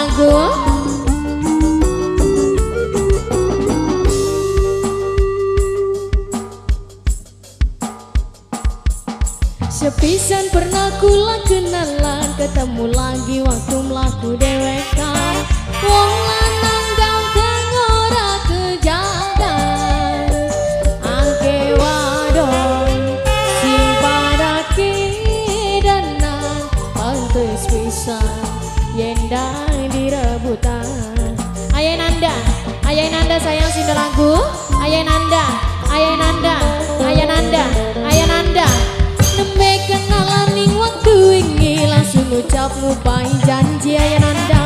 lagu. Sepisan pernah kula kenalan, ketemu lagi waktu mlaku dewekan. Wong lanang ganteng ora kejagan, angke wadon sing padake danan, pantes pisan yen dang direbutan. Ayah Nanda, Ayah Nanda sayang sinda lagu. Ayah Nanda, Ayah Nanda, Ayah Nanda, Ayah Nanda. Nembe kenalan ning waktu wingi, langsung ngucap ngupai janji Ayah Nanda.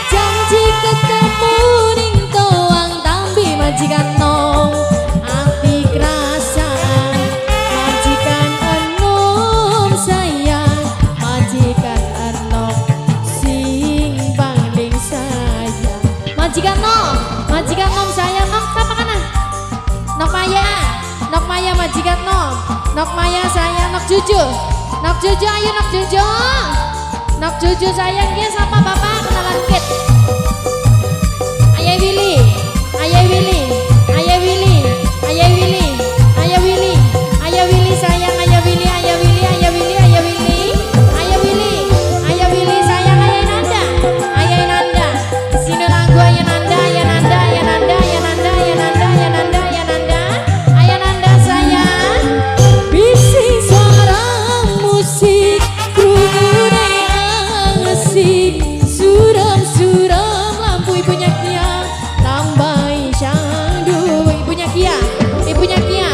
Janji ketemu ning toang tambi majikan nom, ati kerasa majikan enom sayang, majikan enom sing paling sayang. Majikan nom sayang, nok apa kana? Nok Maya, Nok Maya majikan nom. Nok Maya sayang, Nok Juju, Nok Juju ayo Nok Juju, Nok Juju sayang dia sama bapak kenalan kit. Ayah Willy, Ayah Willy, Ayah Willy, Ayah Willy, Ayah Willy, Ayah Willy sayang, Ayah Willy, Ayah Willy, Ayah Willy, Ayah Willy, Ayah Willy, Ayah Willy sayang, Ayah Nanda, Ayah Nanda, sini lagu Ayah Nanda, Ayah Nanda, Ayah Nanda, Ayah Nanda, Ayah Nanda, Ayah Nanda, Ayah Nanda, Ayah Nanda sayang. Bising suara musik, krungune asik, suram-suram lampu ibunya Kia, tambahi syahdu ibunya Kia, ibunya Kia,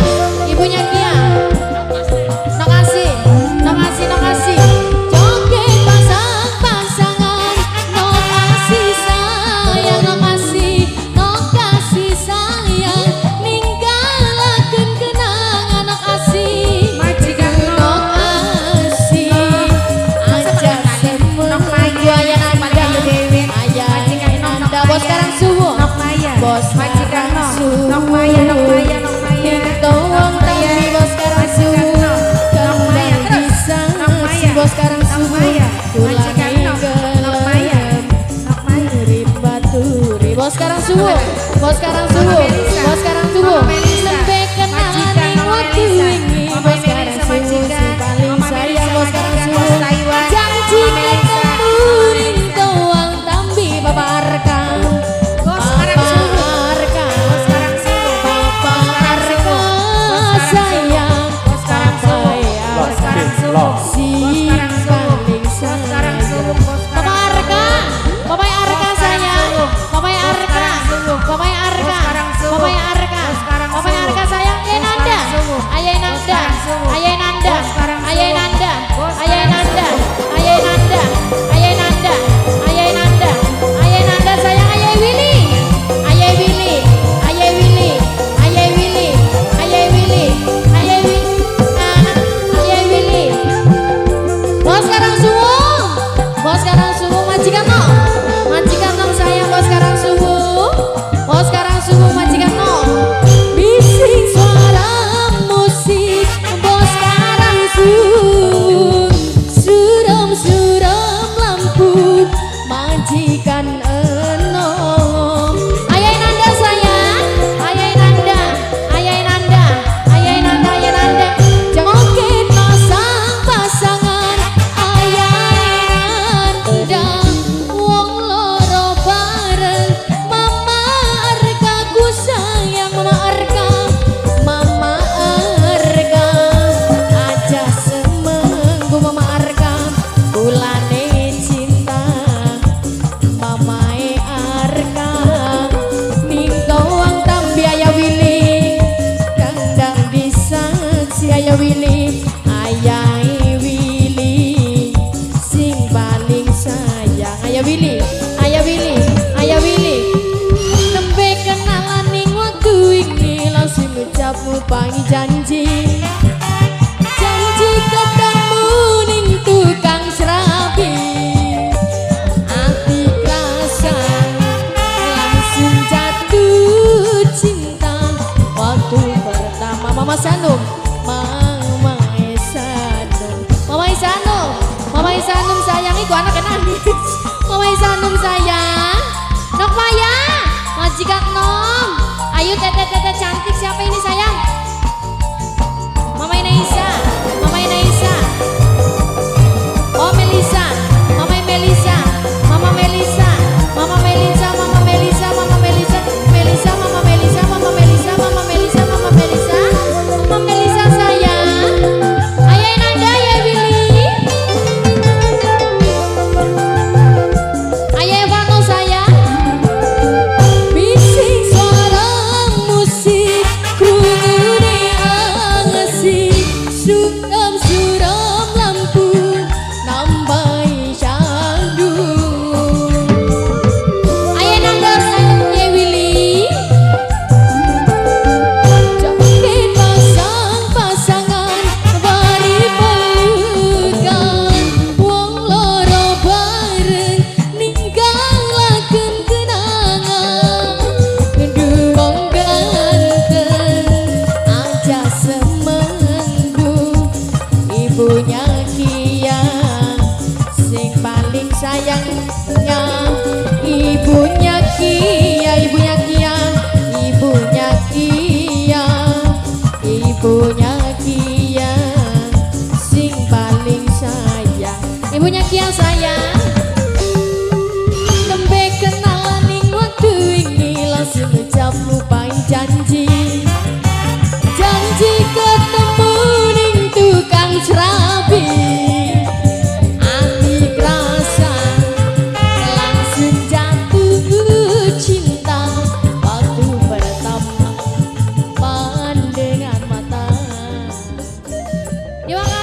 ibunya Kia. Nok asih, nok asih, nok asih. Joget pasang-pasangan, nok asih sayang, nok asih, nok kasih sayang, ninggalaken kenangan nok asih. Majikan Nok asih, aja Nok Maya, Ayah Nanda, Ayah Nanda, bos sekarang subuh, Nok Maya, bos majikan sekarang Nok, subuh. Nok Maya, Nok Maya, Nok Maya, Tolong tapi bos sekarang Majikan subuh, Nok, Nok Maya, kembali terus. bisa Nok Maya, bos sekarang Nok subuh, Maya, majikan kulane Nok, Nok Maya, gelem. Nok Maya. Urip baturi, bos sekarang subuh, bos sekarang subuh, Mama Melisa, bos sekarang subuh. Mama Melisa, Nembe kenalan majikan ning Mama waktu Melisa, wingi, Mama bos sekarang Melisa, subuh, sing majikan, paling Mama sayang, Melisa, bos sekarang majikan, subuh. bos Taiwan, Janji Mama Melisa, ketemu ning toang tambi Bapak Arka, Bos sekarang Bapak subuh, Arka, bos sekarang subuh, Bapak bos sekarang Arka subuh, bos sekarang subuh, sayang, bos sekarang subuh, Bapak bos sekarang Arka subuh, bos sing sekarang subuh, paling bos sekarang sayang. subuh, bos Bapak sekarang Arka, subuh. Bapak Arka Bos sekarang sayang, subuh. Bapak Bos Arka, sekarang subuh. Bapak Bos Arka, sekarang subuh. Bapak Arka, Bos sekarang Bapak subuh. Arka sayang, Ayah Bos Nanda, sekarang subuh. Ayah Bos Nanda, sekarang subuh. Ayah Nanda, Bos sekarang Ayah subuh. Nanda, Bos Ayah sekarang Nanda, subuh. Ayah Nanda, Ayah Nanda, Ayah Nanda, Ayah Nanda sayang, Ayah Willy, Ayah Willy, Ayah Willy, Ayah Willy, Ayah Willy, Ayah Willy, Ayah Willy. Bos sekarang subuh, bos sekarang subuh, majikan no, majikan no sayang, bos sekarang subuh, bos sekarang subuh, majikan no. Bising suara musik, bos sekarang subuh, suram-suram lampu, majikan enom. Ayah Nanda sayang, Ayah Nanda, Ayah Nanda, Ayah Nanda, Ayah Nanda. Joget pasang-pasangan, Ayah Nanda, wong loro bareng, Mama Arka ku sayang, Mama Arka, Mama Arka, aja semenggu Mama Arka, kulane cinta, Mamae Arka, ning toang tambi Ayah Willy, kandang disaksi Ayah Willy, Ayah Willy, sing paling sayang Ayah Willy, Ayah Willy, Ayah Willy. Nembe kenalan ning waktu wingi, langsung ngucap ngupangi janji. Janji ketemu ning tukang serabi, ati kerasa langsung jatuh cinta. Waktu pertama Mama Sanum, Mama Sanum, Mama Sanum, Mama Sanum sayang iku anak nangis. Mama Sanum sayang. Nok Maya, majikan Nom. Ayo teteh-teteh cantik, siapa ini sayang? Mama Inaisa, Mama Inaisa. Oh Melisa, Mama Melisa, Mama Melisa, Mama Melisa, Mama Melisa, Mama Melisa, Melisa, Mama Melisa, Mama Melisa, Mama Melisa, Mama Melisa, Mama Melisa sayang. Ayah Nanda, ayah Willy. Ayah Evano sayang. Bising suara musik krungune angesi suram-suram lampu nambahi syahdu. Ayah Nanda sayang, ayah Willy. Joget pasang-pasangan bari pelukan, wong loro bareng ninggalaken kenangan. Kudu wong ganteng aja semenggu, ibunya Kia sing paling sayangnya, ibunya Kia, ibunya Kia, ibunya Kia, ibunya Kia sing paling sayang, ibunya Kia sayang. Nembe kenalan ning waktu ini langsung ucap lupain janji, janji ketemu ning tukang serabi. Ati kerasa langsung jatuh cinta waktu pertama pandangan mata. Terima kasih.